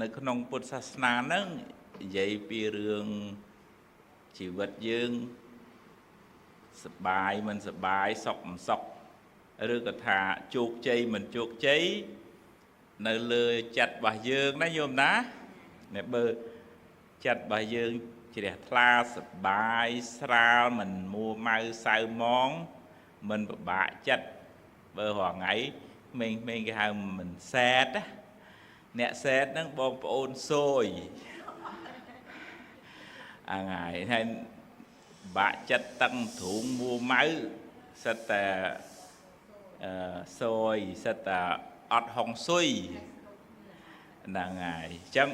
នៅក្នុងពុទ្ធសាសនាហ្នឹងនិយាយពីរឿងជីវិតយើងសបាយមិនសបាយសុខមិនសុខឬក៏ថាជោគជ័យមិនជោគជ័យនៅលើចិត្តរបស់យើងណាញោមណាអ្នកបើចិត្តរបស់យើងជ្រះថ្លាសបាយស្រាលមិនមួម៉ៅសៅមងមិនពិបាកចិត្តបើរាល់ថ្ងៃក្មេងៗគេហៅមិនសែតណាអ្នកសែតហ្នឹងបងប្អូនសួយអាថ្ងៃហើយបាក់ចិត្តតឹងទ្រូងមួម៉ៅសិតតែអឺសួយសិតតែអត់ហុងស៊ុយហ្នឹងហើយអញ្ចឹង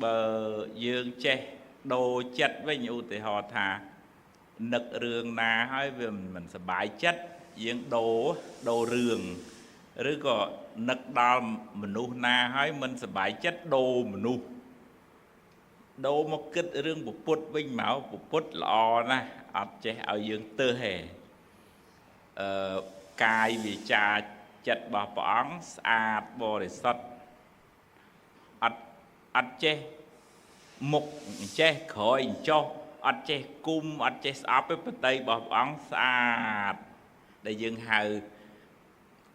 បើយើងចេះដូរចិត្តវិញឧទាហរណ៍ថានឹករឿងណាហើយវាមិនសប្បាយចិត្តយើងដូររឿងឬក៏នឹកដល់មនុស្សណាហើយមិនសប្បាយចិត្តដូរមនុស្សដូរមកគិតរឿងពុទ្ធវិញមកពុទ្ធល្អណាស់អត់ចេះឲ្យយើងទើសទេអឺកាយវាចាចិត្តរបស់ព្រះអង្គស្អាតបរិសុទ្ធអត់ចេះមុខចេះក្រោយចុះអត់ចេះគុំអត់ចេះស្អប់ទេបតីរបស់ព្រះអង្គស្អាតដែលយើងហៅ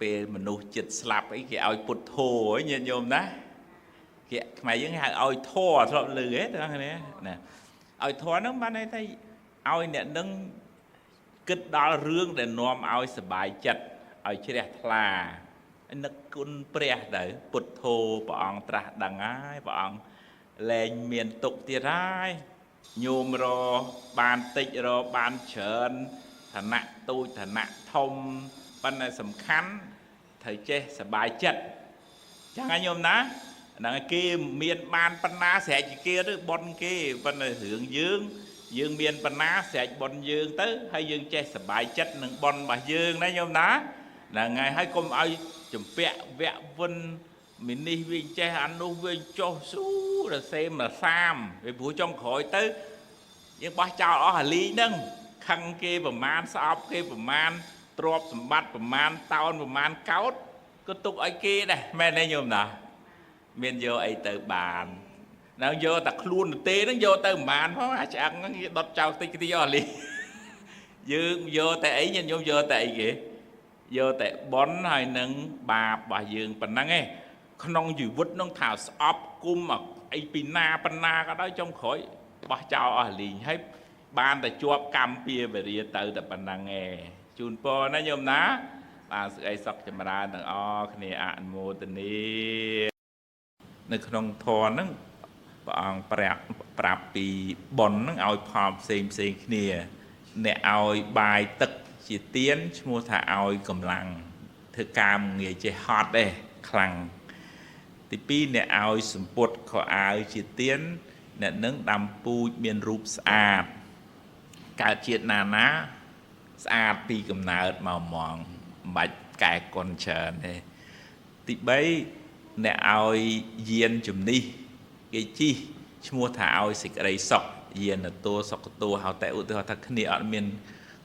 ពេលមនុស្សចិត្តស្លាប់អីគេឲ្យពុទ្ធោញាតិញោមណាគេខ្មែរយើងហៅឲ្យធរធ្លាប់ឮទេទាំងគ្នាណាឲ្យធរហ្នឹងបានន័យថាឲ្យអ្នកនឹងគិតដល់រឿងដែលនាំឲ្យសប្បាយចិត្តឲ្យជ្រះថ្លានឹកគុណព្រះទៅពុទ្ធោព្រះអង្គត្រាស់ដឹងហើយព្រះអង្គលែងមានទុកទៀតហើយញោមរបានតិចរបានច្រើនឋានៈទូចឋានៈធំប៉ុន្តែសំខាន់ត្រូវចេះសប្បាយចិត្តចឹងហើយញោមណាហ្នឹងគេមានបានបណ្ណាស្រែកជាគេឬប៉ុនគេប៉ុន្តែរឿងយើងយើងមានបណ្ណាស្រែកប៉ុនយើងទៅហើយយើងចេះសប្បាយចិត្តនឹងប៉ុនរបស់យើងណាញោមណាហ្នឹងហើយហើយកុំឲ្យចម្ពាក់វៈវិនមីនេះវាចេះអានោះវាចុះស៊ូរសេមរសាមពីព្រោះចុងក្រោយទៅយើងបោះចោលអស់អាលីហ្នឹងខឹងគេប្រមាណស្អប់គេប្រមាណទ្រព្យសម្បត្តិប្រមាណតោនប្រមាណកោតក៏ទុកឲ្យគេដែរមែនទេញោមណាមានយកអីទៅបានដល់យកតែខ្លួនទេហ្នឹងយកទៅប្រមាណផងអាឆ្អឹងហ្នឹងគេដុតចោលតិចតិចអស់លីយើងយកតែអីញាតិញោមយកតែអីគេយកតែប៉ុនហើយនឹងបាបរបស់យើងប៉ុណ្ណឹងឯងក្នុងជីវិតហ្នឹងថាស្អប់គុំអីពីណាប៉ុណ្ណាក៏ដោយចុងក្រោយបោះចោលអស់លីងហើយបានតែជាប់កម្មពៀវរាទៅតែប៉ុណ្ណឹងឯងជូនពរណាញោមណាបាទសេចក្តីសុខចម្រើនទាំងអស់គ្នាអនុមោទនានៅក្នុងធម៌ហ្នឹងព្រះអង្គប្រាប់ពីបុណ្យហ្នឹងឲ្យផលផ្សេងផ្សេងគ្នាអ្នកឲ្យបាយទឹកជាទៀនឈ្មោះថាឲ្យកម្លាំងធ្វើការងារចេះហត់ទេខ្លាំងទី2អ្នកឲ្យសម្ពុតខោអាវជាទៀនអ្នកនឹងដាំពូជមានរូបស្អាតកើតជាតិណាណាស្អាតពីកំណើតមកហ្មងមិនបាច់កែកុនច្រើនទេទី3អ្នកឲ្យយានជំនិះគេជិះឈ្មោះថាឲ្យសេចក្តីសុខយានតួសុខតួហៅតែឧទាហរណ៍ថាគ្នាអត់មាន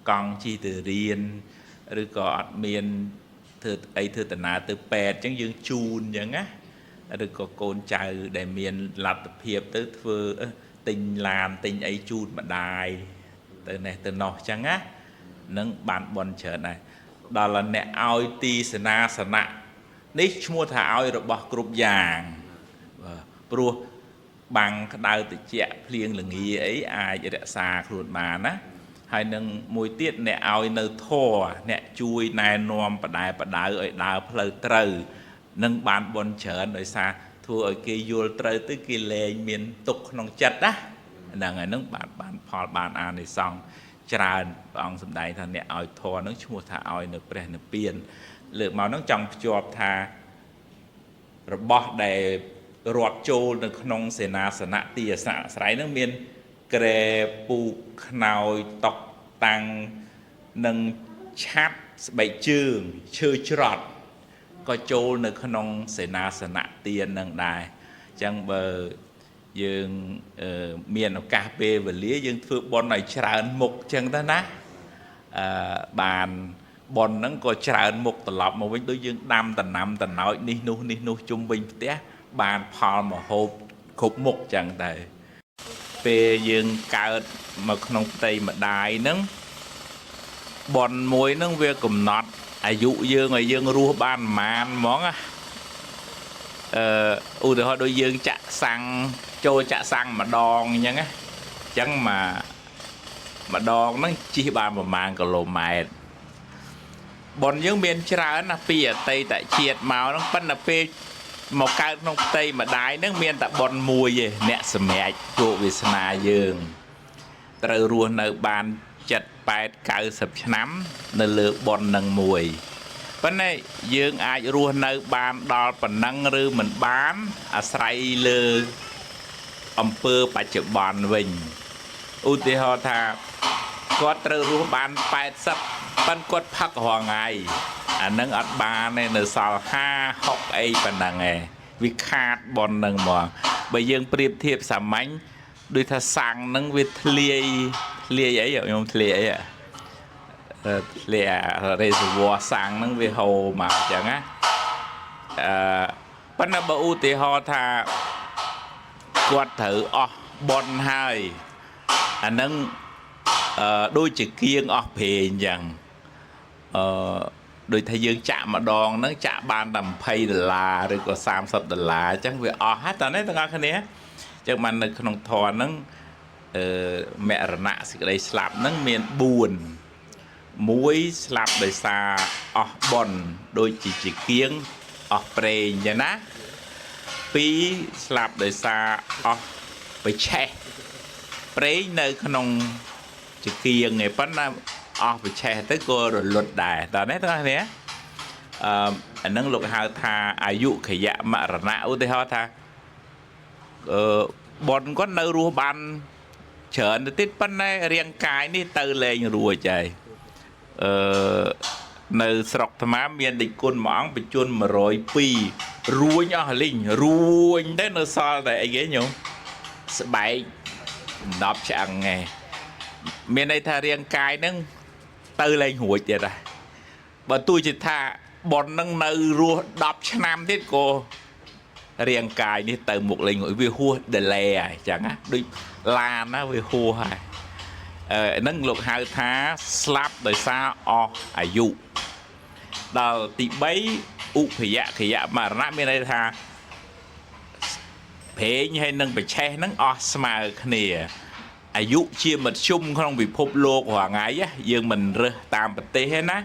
កង់ជិះទៅរៀនឬក៏អត់មានធ្វើអីធ្វើដំណើរទៅពេទ្យអញ្ចឹងយើងជូនអញ្ចឹងណាឬក៏កូនចៅដែលមានលទ្ធភាពទៅធ្វើទិញឡានទិញអីជូនម្ដាយទៅនេះទៅនោះអញ្ចឹងណានឹងបានបនច្រើនដែរដល់អ្នកឲ្យទីសេនាសនៈនេះឈ្មោះថាឲ្យរបស់គ្រប់យ៉ាងព្រោះបាំងក្តៅតិចភ្លៀងលងាអីអាចរក្សាខ្លួនបានណាហើយនឹងមួយទៀតអ្នកឲ្យនៅធរអ្នកជួយណែនាំបដែបដៅឲ្យដើរផ្លូវត្រូវនឹងបានបនច្រើនដោយសារធ្វើឲ្យគេយល់ត្រូវទៅគេលែងមានទុក្ខក្នុងចិត្តណាហ្នឹងហើយនឹងបានផលបានអានិសង្សច្រើនព្រះអង្គសម្ដែងថាអ្នកឲ្យធរនឹងឈ្មោះថាឲ្យនៅព្រះនិព្វានលើកមកនឹងចង់ភ្ជាប់ថារបស់ដែលរាប់ចូលនៅក្នុងសេនាសនៈទីអាសនៈអាស្រ័យនឹងមានក្រែពូកខ្នើយតុកតាំងនិងឆាត់ស្បែកជើងឈើច្រត់ក៏ចូលនៅក្នុងសេនាសនៈទាននឹងដែរអញ្ចឹងបើយើងមានឱកាសពេលវេលាយើងធ្វើបុណ្យឲ្យច្រើនមុខអញ្ចឹងទៅណាបានបុណ្យហ្នឹងក៏ច្រើនមុខត្រឡប់មកវិញដូចយើងដាំដំណាំតំណោចនេះនោះនេះនោះជុំវិញផ្ទះ បានផលមហូបគ្រប់មុខចឹងទៅពេលយើងកើតមកក្នុងផ្ទៃម្ដាយហ្នឹងបុណ្យមួយហ្នឹងវាកំណត់អាយុយើងឲ្យយើងរស់បានប្រហែលហ្មងណាអឺឧទាហរណ៍ដូចយើងចាក់សាំងចូលចាក់សាំងម្ដងអញ្ចឹងណាអញ្ចឹងមកម្ដងហ្នឹងជិះបានប្រហែលគីឡូម៉ែត្របុណ្យយើងមានច្រើនណាស់ពីអតីតជាតិមកហ្នឹងប៉ុន្តែពេលមកកើតក្នុងផ្ទៃម្ដាយហ្នឹងមានតែបុណ្យមួយទេអ្នកសម្រេចជោគវាសនាយើងត្រូវរស់នៅបាន7 8 90ឆ្នាំនៅលើបុណ្យនឹងមួយប៉ុន្តែយើងអាចរស់នៅបានដល់ប៉ុណ្ណឹងឬមិនបានអាស្រ័យលើអំពើបច្ចុប្បន្នវិញឧទាហរណ៍ថាគាត់ត្រូវរស់បាន80ប៉ុន្តែគាត់ផឹករាល់ថ្ងៃអានឹងអត់បានទេនៅសល់50 60អីប៉ុណ្ណឹងឯងវាខាតបុណ្យនឹងហ្មងបើយើងប្រៀបធៀបសាមញ្ញដូចថាសាំងនឹងវាធ្លាយធ្លាយអីខ្ញុំធ្លាយអីធ្លាយរេសវ័រសាំងហ្នឹងវាហូរមកអញ្ចឹងណាអឺប៉ុន្តែបើឧទាហរណ៍ថាគាត់ត្រូវអស់បុណ្យហើយអាហ្នឹងអឺដូចជាគៀងអស់ព្រេងអញ្ចឹងអឺដូចថាយើងចាក់ម្ដងហ្នឹងចាក់បានតែ20ដុល្លារឬក៏30ដុល្លារអញ្ចឹងវាអស់ហើយតើនេះទាំងអស់គ្នាអញ្ចឹងបាននៅក្នុងធម៌ហ្នឹងអឺមរណៈសេចក្តីស្លាប់ហ្នឹងមាន4មួយស្លាប់ដោយសារអស់បុណ្យដូចជាជាគៀងអស់ព្រេងអញ្ចឹងណា2ស្លាប់ដោយសារអស់បិឆេះព្រេងនៅក្នុងជាគៀងឯងប៉ុន្តែអស់បិឆេះទៅក៏រលត់ដែរតើនេះទាំងនេះអឺអានឹងលោកហៅថាអាយុខយមរណៈឧទាហរណ៍ថាអឺបុណ្យគាត់នៅរស់បានច្រើនទៅទៀតប៉ុន្តែរាងកាយនេះទៅលែងរួចហើយអឺនៅស្រុកអាត្មាមានដេចគុណមួយអង្គបញ្ជន102រួញអស់លីងរួញទៅនៅសល់តែអីគេញោមស្បែក10ឆ្អឹងឯងមានន័យថារាងកាយហ្នឹងទៅលែងរួចទៀតហ่ะបើទោះជាថាបុណ្យហ្នឹងនៅរស់10ឆ្នាំទៀតក៏រាងកាយនេះទៅមុខលែងរួចវាហួស delay ហើយអញ្ចឹងណាដូចឡានណាវាហួសហើយអឺហ្នឹងលោកហៅថាស្លាប់ដោយសារអស់អាយុដល់ទី3ឧភយខយមរណៈមានន័យថាព្រេងហើយនឹងបច្ឆេះហ្នឹងអស់ស្មើគ្នាអាយុជាមធ្យមក្នុងពិភពលោករាល់ថ្ងៃយើងមិនរើសតាមប្រទេសទេណា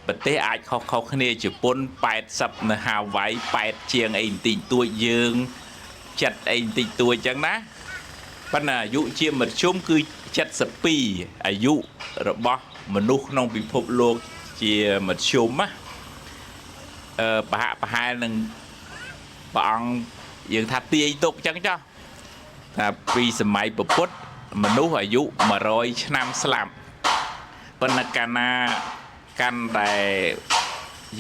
ប្រទេសអាចខុសៗគ្នាជប៉ុន80នៅហាវ៉ៃ8ជាងអីបន្តិចតួចយើងចិត្តអីបន្តិចតួចចឹងណាប៉ុន្តែអាយុជាមធ្យមគឺ72អាយុរបស់មនុស្សក្នុងពិភពលោកជាមធ្យមណាអឺប្រហាក់ប្រហែលនឹងព្រះអង្គយើងថាទាយទុកចឹងចុះថាពីសម័យពុទ្ធមនុស្សអាយុ100ឆ្នាំស្លាប់ប៉ុន្តែកាលណាកាន់តែ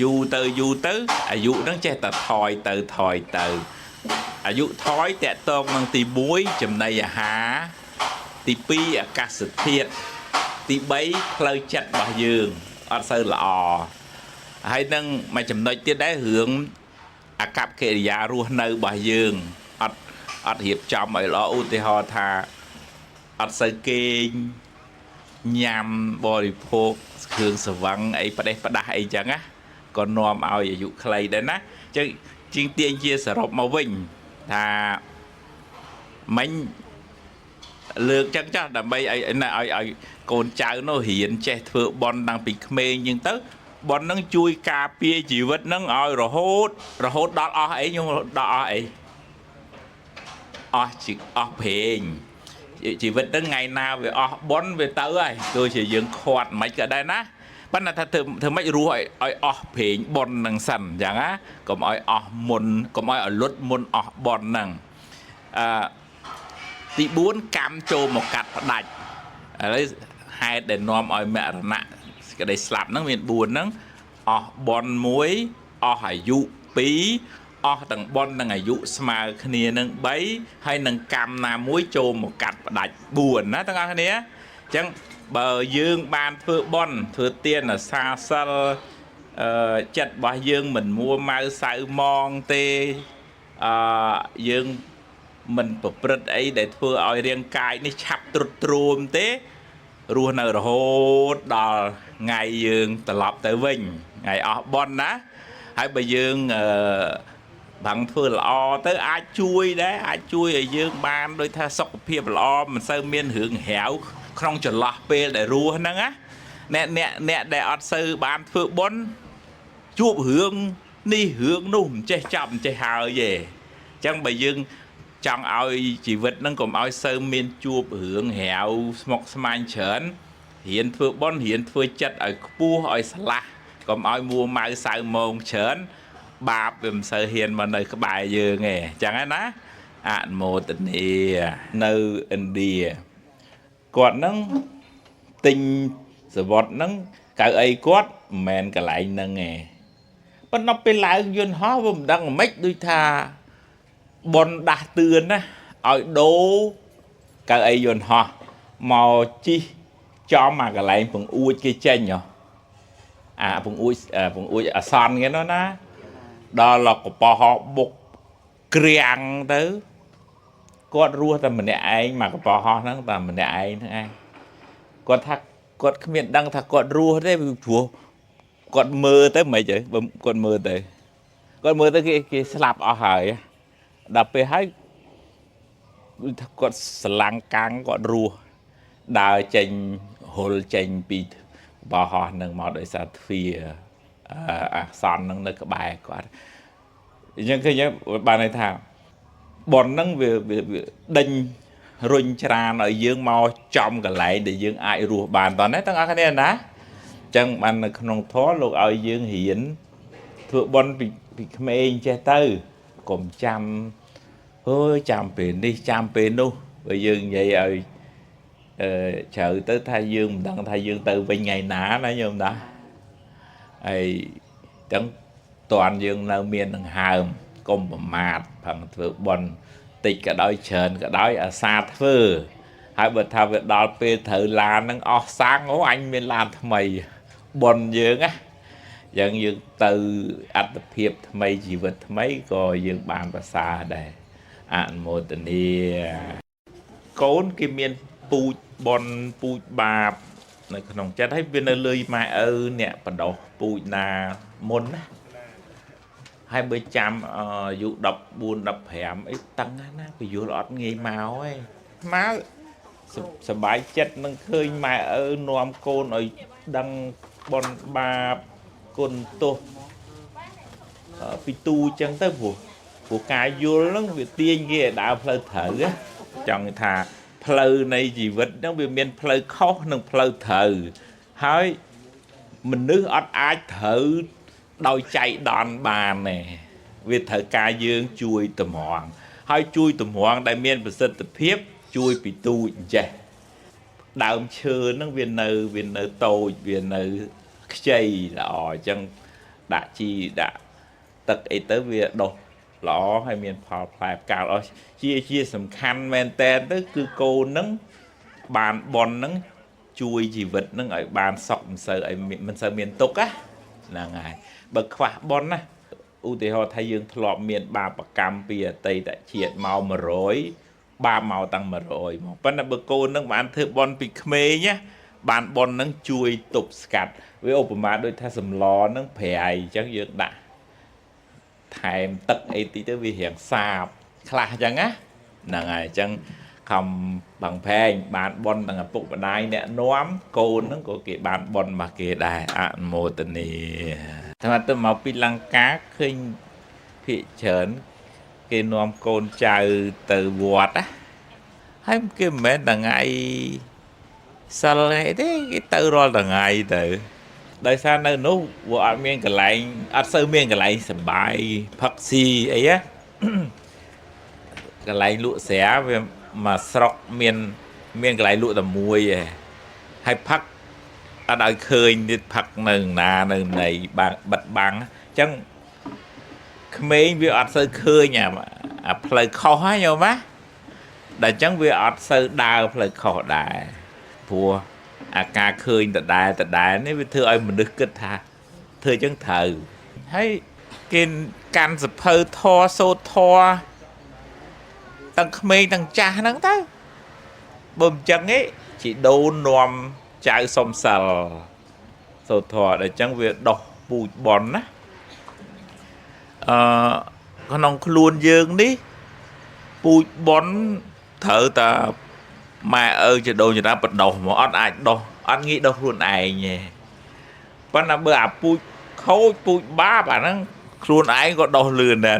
យូរទៅយូរទៅអាយុហ្នឹងចេះតែថយទៅថយទៅអាយុថយតកតងនឹងទី1ចំណីអាហារទី2អាកាសធាតុទី3ផ្លូវចិត្តរបស់យើងអត់សូវល្អហើយនឹងមួយចំណុចទៀតដែររឿងអាកប្បកិរិយារស់នៅរបស់យើងអត់អត់រៀបចំឲ្យល្អឧទាហរណ៍ថាអត់សូវគេងញ៉ាំបរិភោគគ្រឿងស្រវឹងអីផ្ដេសផ្ដាស់អីចឹងណាក៏នាំឲ្យអាយុខ្លីដែរណាអញ្ចឹងជាងទាញជាសរុបមកវិញថាមិញលើកចឹងចាស់ដើម្បីឲ្យណាឲ្យឲ្យកូនចៅនោះរៀនចេះធ្វើបន់តាំងពីក្មេងចឹងទៅបន់នឹងជួយការពារជីវិតនឹងឲ្យរហូតរហូតដល់អស់អីខ្ញុំដល់អស់អីអស់ជីអស់ព្រេងជីវិតហ្នឹងថ្ងៃណាវាអស់បន់វាទៅហើយទោះជាយើងខាត់មិនក៏ដែរណាប៉ុន្តែថាធ្វើធ្វើម៉េចរស់ឲ្យឲ្យអស់ព្រេងបន់នឹងសិនអញ្ចឹងណាកុំឲ្យអស់មុនកុំឲ្យឲ្យលុតមុនអស់បន់ហ្នឹងអឺទី4កម្មចូលមកកាត់ផ្ដាច់ឥឡូវហេតុដែលនាំឲ្យមរណៈសេចក្តីស្លាប់ហ្នឹងមាន4ហ្នឹងអស់បន់1អស់អាយុ2អស់ទាំងបន់និងអាយុស្មើគ្នានឹង3ហើយនឹងកម្មណាមួយចូលមកកាត់ផ្ដាច់4ណាទាំងអស់គ្នាអញ្ចឹងបើយើងបានធ្វើបន់ធ្វើទានអាសាសិលអឺចិត្តរបស់យើងមិនមួម៉ៅសៅមងទេ អឺយើងមិនប្រព្រឹត្តអីដែលធ្វើឲ្យរាងកាយនេះឆាប់ទ្រុឌទ្រោមទេរស់នៅរហូតដល់ថ្ងៃយើងត្រឡប់ទៅវិញថ្ងៃអស់បុណ្យណាហើយបើយើងអឺបាំងធ្វើល្អទៅអាចជួយដែរអាចជួយឲ្យយើងបានដូចថាសុខភាពល្អមិនសូវមានរឿងរាវក្នុងចន្លោះពេលដែលរស់ហ្នឹងណាអ្នកអ្នកអ្នកដែលអត់សូវបានធ្វើបុណ្យជួបរឿងនេះរឿងនោះមិនចេះចាប់មិនចេះហើយទេអញ្ចឹងបើយើងចង់ឲ្យជីវិតហ្នឹងកុំឲ្យសូវមានជួបរឿងរាវស្មុគស្មាញច្រើនរៀនធ្វើបុណ្យរៀនធ្វើចិត្តឲ្យខ្ពស់ឲ្យស្លាស់កុំឲ្យមួម៉ៅសៅមងច្រើនបាបវាមិនសូវហ៊ានមកនៅក្បែរយើងទេអញ្ចឹងណាអនុមោទនានៅឥណ្ឌាគាត់ហ្នឹងទិញសវត្តហ្នឹងកៅអីគាត់មិនមែនកន្លែងហ្នឹងទេប៉ុន្តែពេលឡើងយន្តហោះវាមិនដឹងមិនដូចថាបុណ្យដាស់តឿនណាឲ្យដូរកៅអីយន្តហោះមកជីកចំអាកន្លែងពង្អួចគេចេញហ៎អាពង្អួចពង្អួចអាសន្នគេនោះណាដល់លកប៉ោះបុកក្រាំងទៅគាត់រស់តែម្នាក់ឯងមកកប៉ោះហ្នឹងតែម្នាក់ឯងហ្នឹងឯងគាត់ថាគាត់គ្មានដឹងថាគាត់រស់ទេព្រោះគាត់មើលទៅមិនហីបើគាត់មើលទៅគាត់មើលទៅគេគេស្លាប់អស់ហើយដល់ពេលហើយថាគាត់ស្រឡាំងកាំងគាត់រស់ដើរចេញហុលចេញពីបោះហោះនឹងមកដោយសារទ្វារអាសន្ននឹងនៅក្បែរគាត់អញ្ចឹងឃើញបានន័យថាប៉ុនហ្នឹងវាវាដេញរុញច្រានឲ្យយើងមកចំកន្លែងដែលយើងអាចរស់បានតោះណាទាំងអស់គ្នាណាអញ្ចឹងបាននៅក្នុងធម៌លោកឲ្យយើងរៀនធ្វើបុណ្យពីពីក្មេងចេះទៅកុំចាំអើយចាំពេលនេះចាំពេលនោះបើយើងនិយាយឲ្យអឺជ្រៅទៅថាយើងមិនដឹងថាយើងទៅវិញថ្ងៃណាណាញោមណាហើយចឹងតន់យើងនៅមានដង្ហើមកុំប្រមាទផឹងធ្វើបុណ្យតិចក៏ដោយច្រើនក៏ដោយអាសាធ្វើហើយបើថាវាដល់ពេលត្រូវឡាននឹងអស់សាំងអូអញមានឡានថ្មីបុណ្យយើងណាយ៉ាងយើងទៅអត្តភាពថ្មីជីវិតថ្មីក៏យើងបានប្រសើរដែរអនុមោទនាកូនគេមានពូជបុណ្យពូជបាបនៅក្នុងចិត្តហើយវានៅលើម៉ែឪអ្នកបដោះពូជណាមុនណាហើយបើចាំអាយុ14 15អីតឹងណាពយល់អត់ងាយមកឯងមកសบายចិត្តនឹងឃើញម៉ែឪនាំកូនឲ្យដឹងបុណ្យបាបគុណទោសពីទូចឹងទៅព្រោះព្រោះការយល់ហ្នឹងវាទាញគេឲ្យដើរផ្លូវត្រូវចង់ថាផ្លូវនៃជីវិតហ្នឹងវាមានផ្លូវខុសនិងផ្លូវត្រូវហើយមនុស្សអត់អាចត្រូវដោយចៃដន្យបានទេវាត្រូវការយើងជួយតម្រង់ហើយជួយតម្រង់ដែលមានប្រសិទ្ធភាពជួយពីទូចអញ្ចេះដើមឈើហ្នឹងវានៅវានៅតូចវានៅខ្ចីល្អអញ្ចឹងដាក់ជីដាក់ទឹកអីទៅវាដុះល្អហើយមានផលផ្លែផ្កាល្អជាជាសំខាន់មែនតែនទៅគឺកូនហ្នឹងបានប៉ុនហ្នឹងជួយជីវិតហ្នឹងឲ្យបានសុខមិនសូវឲ្យមិនសូវមានទុក្ខណាហ្នឹងហើយបើខ្វះប៉ុនណាឧទាហរណ៍ថាយើងធ្លាប់មានបាបកម្មពីអតីតជាតិមក100បាបមកតាំង100មកប៉ុន្តែបើកូននឹងបានធ្វើបុណ្យពីក្មេងណាបានបុណ្យនឹងជួយទប់ស្កាត់វាឧបមាដូចថាសម្លនឹងប្រៃអញ្ចឹងយើងដាក់ថែមទឹកអីតិចទៅវារៀងសាបខ្លះអញ្ចឹងណាហ្នឹងហើយអញ្ចឹងខំបងផែងបានបុណ្យទាំងឪពុកម្ដាយអ្នកនាំកូនហ្នឹងក៏គេបានបុណ្យរបស់គេដែរអនុមោទនាថាទៅមកពីលង្កាឃើញភាកច្រើនគេនាំកូនចៅទៅវត្តណាហើយគេមិនមែនតែថ្ងៃសិលអីទេគេទៅរាល់ថ្ងៃទៅដោយសារនៅនោះវាអត់មានកន្លែងអត់សូវមានកន្លែងសប្បាយផឹកស៊ីអីណាកន្លែងលក់ស្រាវាមួយស្រុកមានមានកន្លែងលក់តែមួយឯងហើយផឹកអត់ឲ្យឃើញទៀតផឹកនៅណានៅណីបាំងបិទបាំងអញ្ចឹងក្មេងវាអត់សូវឃើញអាអាផ្លូវខុសហ្នឹងញោមណាដល់អញ្ចឹងវាអត់សូវដើរផ្លូវខុសដែរព្រោះអាការឃើញដដែលដដែលនេះវាធ្វើឲ្យមនុស្សគិតថាធ្វើអញ្ចឹងត្រូវហើយគេ កាន់សភៅធរសូត្រធរទាំងក្មេងទាំងចាស់ហ្នឹងទៅបើមិនចឹងទេជីដូននាំចៅសុំសិលសូត្រធរដល់ចឹងវាដោះពូជបនណាអឺក្នុងខ្លួនយើងនេះពូជបនត្រូវតាម៉ែឪជីដូនជីតាបដោះមកអត់អាចដោះអត់ងាយដោះខ្លួនឯងទេប៉ុន្តែបើអាពូជខូចពូជបាបអាហ្នឹងខ្លួនឯងក៏ដោះលឿនដែរ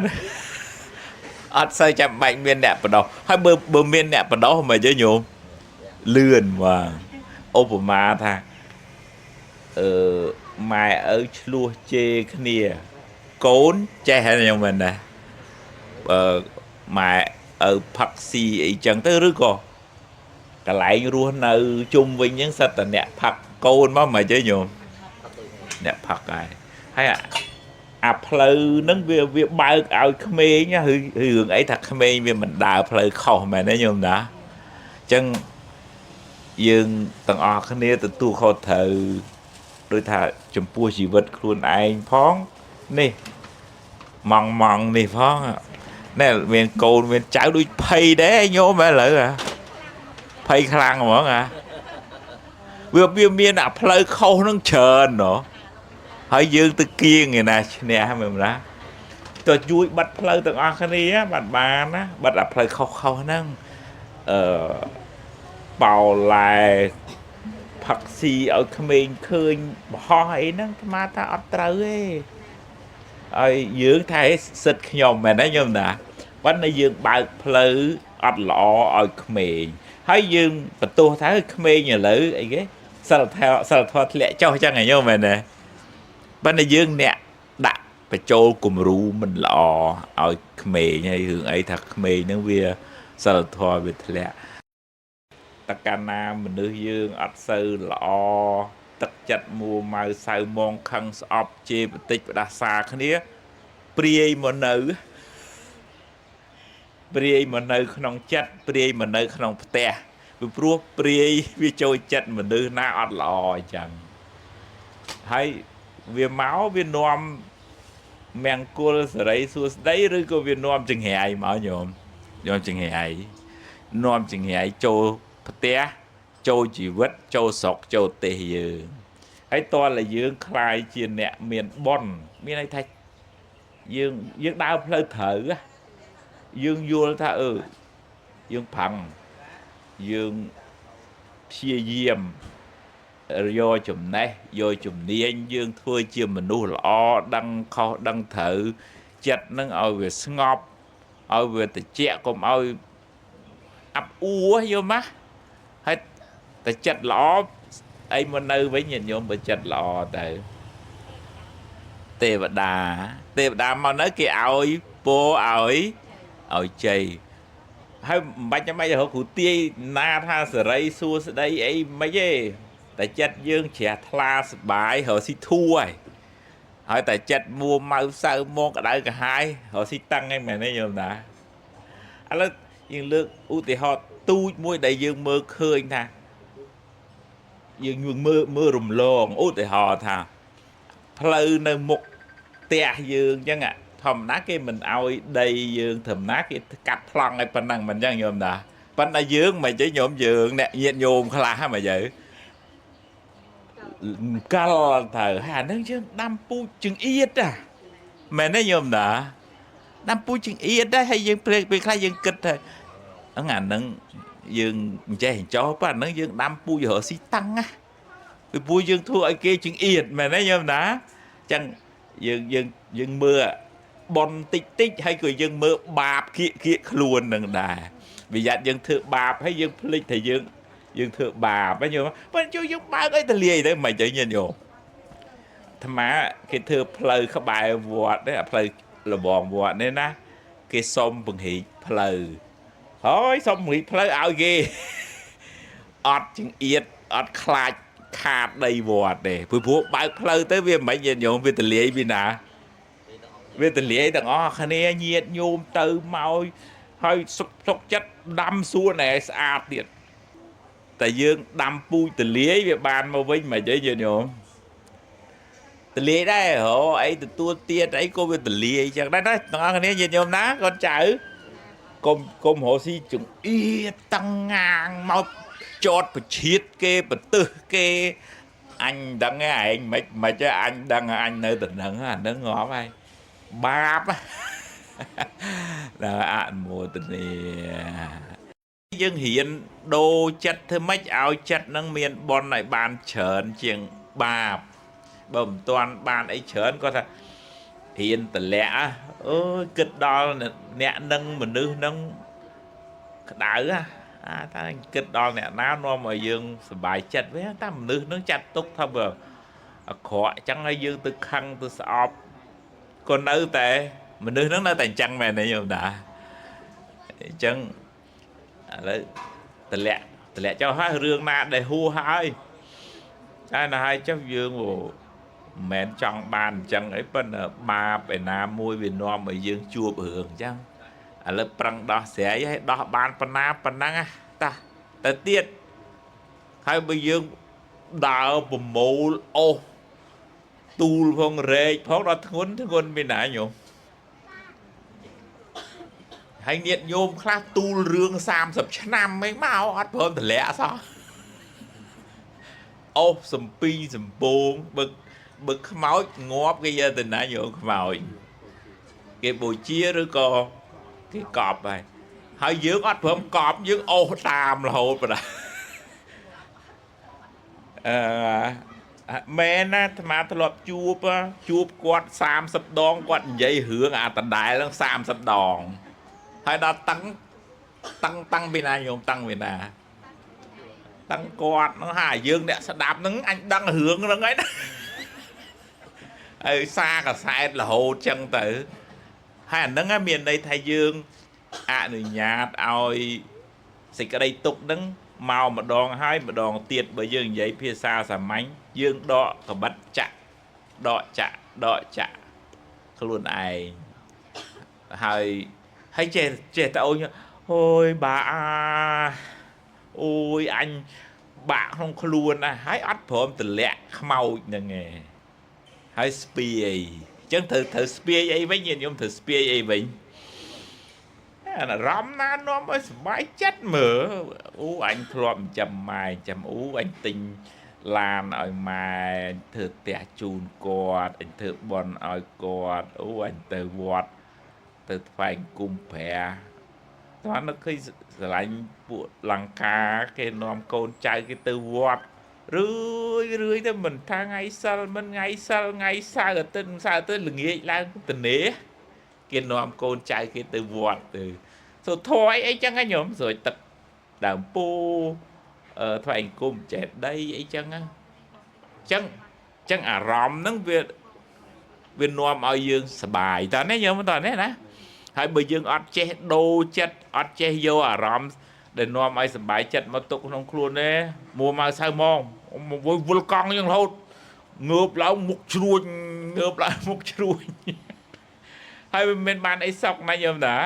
អត់សូវចាំបាច់មានអ្នកបដោះហើយបើមានអ្នកបដោះមិនទេញោមលឿនបាទឧបមាថាអឺម៉ែឪឆ្លោះជេរគ្នាកូនចេះហើយញោមមែនដែរបើម៉ែឪផឹកស៊ីអីចឹងទៅឬក៏កន្លែងរស់នៅជុំវិញហ្នឹងសិតតែអ្នកផឹកកូនមកមិនទេញោមអ្នកផឹកហើយហើយអាផ្លូវហ្នឹងវាបើកឲ្យក្មេងណាឬរឿងអីថាក្មេងវាមិនដើរផ្លូវខុសមែនទេញោមណាអញ្ចឹងយើងទាំងអស់គ្នាទទួលខុសត្រូវដូចថាចំពោះជីវិតខ្លួនឯងផងនេះម៉ងម៉ងនេះផងណែមានកូនមានចៅដូចភ័យដែរញោមឥឡូវហ่ะភ័យខ្លាំងហ្មងហ่ะវាមានអាផ្លូវខុសហ្នឹងច្រើនណោះហើយយើងទៅគៀងឯណាឈ្នះមែនណាទៅជួយបិទផ្លូវទាំងអស់គ្នាបាត់បានណាបិទអាផ្លូវខុសៗហ្នឹងអឺបោឡែផឹកស៊ីឲ្យក្មេងឃើញបរោះអីហ្នឹងអាត្មាថាអត់ត្រូវទេហើយយើងថាសិទ្ធខ្ញុំមែនទេញោមណាប៉ុន្តែយើងបើកផ្លូវអត់ល្អឲ្យក្មេងហើយយើងបន្ទោសថាក្មេងឥឡូវអីគេសិលធម៌សិលធម៌ធ្លាក់ចុះចឹងហ៎ញោមមែនទេប៉ុន្តែយើងអ្នកដាក់បញ្ចូលគំរូមិនល្អឲ្យក្មេងហើយរឿងអីថាក្មេងហ្នឹងវាសិលធម៌វាធ្លាក់តកាលណាមនុស្សយើងអត់សូវល្អទឹកចិត្តមួម៉ៅសៅមងខឹងស្អប់ជេរបតិចផ្ដាសាគ្នាព្រាយមកនៅព្រាយមកនៅក្នុងចិត្តព្រាយមកនៅក្នុងផ្ទះពីព្រោះព្រាយវាចូលចិត្តមនុស្សណាអត់ល្អអញ្ចឹងហើយវាមកវានាំមង្គលសេរីសួស្តីឬក៏វានាំចង្រៃមកញោមនាំចង្រៃនាំចង្រៃចូលផ្ទះចូលជីវិតចូលស្រុកចូលទេសយើងហើយតើតែយើងក្លាយជាអ្នកមានបុណ្យមានន័យថាយើងដើរផ្លូវត្រូវយើងយល់ថាយើងប្រឹងយើងព្យាយាមយកចំណេះយកជំនាញយើងធ្វើជាមនុស្សល្អដឹងខុសដឹងត្រូវចិត្តនឹងឲ្យវាស្ងប់ឲ្យវាត្រជាក់កុំឲ្យអាប់អួរយល់មកហើយតែចិត្តល្អអីមកនៅវិញញាតិញោមបើចិត្តល្អទៅទេវតាមកនៅគេឲ្យពោឲ្យជ័យហើយមិនបាច់ចាំបាច់រកគ្រូទាយណាថាសេរីសួស្តីអីមិនទេតែចិត្តយើងជ្រះថ្លាសបាយរកស៊ីធូរហើយតែចិត្តមួម៉ៅសៅមកក្តៅក្រហាយរកស៊ីតឹងហ្នឹងមែនទេញោមណាឥឡូវយើងលើកឧទាហរណ៍ទូចមួយដែលយើងមើលឃើញថាយើងមើលរំលងឧទាហរណ៍ថាផ្លូវនៅមុខផ្ទះយើងអញ្ចឹងធម្មតាគេមិនឲ្យដីយើងធម្មតាគេកាត់ប្លង់ឲ្យប៉ុណ្ណឹងមិនអញ្ចឹងញោមណាប៉ុន្តែយើងមិនអញ្ចឹងញោមយើងអ្នកញាតិញោមខ្លះមិនយើកាល់ត្រូវហើយអានឹងយើងដាំពូជចង្អៀតណាមែនទេញោមណាដាំពូជចង្អៀតដែរហើយយើងពេលខ្លះយើងគិតថាហ្នឹងអានឹងយើងអញ្ចេះអញ្ចោះប៉ុន្តែអានឹងយើងដាំពូជរកស៊ីតាំងណាពីព្រោះយើងធ្វើឲ្យគេចង្អៀតមែនទេញោមណាអញ្ចឹងយើងមើលប៉ុនតិចតិចហើយក៏យើងមើលបាបគៀកគៀកខ្លួននឹងដែរប្រយ័ត្នយើងធ្វើបាបហើយយើងភ្លេចថាយើងធ្វើបាបហ្នឹងញោមប៉ុន្តែជួយយើងបើកឲ្យតលាយទៅមិនអីញាតិញោមអាត្មាគេធ្វើផ្លូវក្បែរវត្តនេះអាផ្លូវលបងវត្តនេះណាគេសុំពង្រីកផ្លូវហើយសុំពង្រីកផ្លូវឲ្យគេអត់ចង្អៀតអត់ខ្លាចខាតដីវត្តទេព្រោះបើកផ្លូវទៅវាមិនញាតិញោមវាតលាយពីណាវាតលាយទាំងអស់គ្នាញាតិញោមទៅមកហើយសុកចិត្តដាំសួនឲ្យស្អាតទៀតតែយើងដាំពូជតលាយវាបានមកវិញមិនអីញាតិញោម ទលាយដែររកអីទទួលទៀតអីក៏វាទលាយចឹងដែរណាទាំងអស់គ្នាញាតិញោមណាកូនចៅកុំកុំរកស៊ីចង្អៀតតឹងងាងមកចតប្រឈៀតគេប្រទឹសគេអញមិនដឹងឯងមិនមិនទេអញដឹងអញនៅតំណឹងអានឹងងាប់ហើយបាបដល់អនុមោទនាយើងរៀនដូរចិត្តធ្វើម៉េចឲ្យចិត្តនឹងមានបុណ្យឲ្យបានច្រើនជាងបាបបើមិនទាន់បានអីច្រើនគាត់ថារៀនតម្លាក់អើយគិតដល់អ្នកនឹងមនុស្សនឹងក្តៅអាថាគិតដល់អ្នកណានាំឲ្យយើងសប្បាយចិត្តវិញតែមនុស្សនឹងចាត់ទុកថាបើអាក្រក់អញ្ចឹងហើយយើងទៅខឹងទៅស្អប់ក៏នៅតែមនុស្សនឹងនៅតែអញ្ចឹងមែនទេញោមតាអញ្ចឹងឥឡូវតម្លាក់តម្លាក់ចុះហើយរឿងណាដែលហួសហើយតែណាហើយចុះយើងមិនមែនចង់បានអញ្ចឹងអីប៉ុន្តែបាបឯណាមួយវានាំឲ្យយើងជួបរឿងអញ្ចឹងឥឡូវប្រឹងដោះស្រាយឲ្យដោះបានប៉ុណ្ណាប៉ុណ្ណឹងតាទៅទៀតហើយបើយើងដើរប្រមូលអូសទូលផងរែកផងដល់ធ្ងន់ធ្ងន់មានណាញោមហើយញាតិញោមខ្លះទូលរឿង30ឆ្នាំឯងមកអត់ព្រមតម្លាក់សោះអូសសំពីសំពងបើបើខ្មោចងាប់គេយកទៅណាញោមខ្មោចគេបូជាឬក៏គេកប់ហើយហើយយើងអត់ព្រមកប់យើងអូសតាមរហូតបណ្ដាអឺមែនណាអាត្មាធ្លាប់ជួបជួបគាត់30ដងគាត់និយាយរឿងអាដដែលហ្នឹង30ដងហើយដល់តឹងតឹងតឹងពីណាញោមតឹងពីណាតឹងគាត់ហ្នឹងហើយយើងអ្នកស្ដាប់ហ្នឹងអញដឹងរឿងហ្នឹងហើយណាហើយសារកសែតរហូតចឹងទៅហើយអាហ្នឹងមានន័យថាយើងអនុញ្ញាតឲ្យសេចក្តីទុក្ខហ្នឹងមកម្ដងហើយម្ដងទៀតបើយើងនិយាយភាសាសាមញ្ញយើងដកកបិតចាក់ដកចាក់ដកចាក់ខ្លួនឯងហើយហើយចេះចេះតអូនអូយបាអាអូយអញបាក់ក្នុងខ្លួនណាហើយអត់ព្រមតម្លាក់ខ្មោចហ្នឹងឯងហើយស្ពាយអញ្ចឹងត្រូវត្រូវស្ពាយអីវិញញាតិញោមត្រូវស្ពាយអីវិញអារម្មណ៍ណានាំឲ្យសុបាយចិត្តមើលអូអញធ្លាប់ចិញ្ចឹមម៉ែចិញ្ចឹមអូអញទិញឡានឲ្យម៉ែធ្វើផ្ទះជូនគាត់អញធ្វើបន់ឲ្យគាត់អូអញទៅវត្តទៅថ្វាយគុំព្រះតើនឹកឃើញស្រឡាញ់ពួកលង្កាគេនាំកូនចៅគេទៅវត្តរឿយរឿយទៅមិនថាថ្ងៃសិលមិនថ្ងៃសិលថ្ងៃសៅរ៍អាទិត្យសៅរ៍អាទិត្យល្ងាចឡើងទនេគេនាំកូនចៅគេទៅវត្តទៅសូធរអីចឹងហ៎ញោមស្រួយទឹកដើមពូថ្វាយអង្គមចេតីអីចឹងហ្នឹងចឹងចឹងអារម្មណ៍ហ្នឹងវាវានាំឲ្យយើងសប្បាយតើនេះញោមតើនេះណាហើយបើយើងអត់ចេះដូរចិត្តអត់ចេះយកអារម្មណ៍ដែលនាំឲ្យសប្បាយចិត្តមកទុកក្នុងខ្លួនទេមួម៉ៅសៅម៉ងវល់កង់យ៉ាងរហូតងើបឡើងមុខជ្រួញងើបឡើងមុខជ្រួញហើយមិនមានបានអីសុកណាញោមតា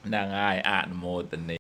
ហ្នឹងហើយអនុមោទនា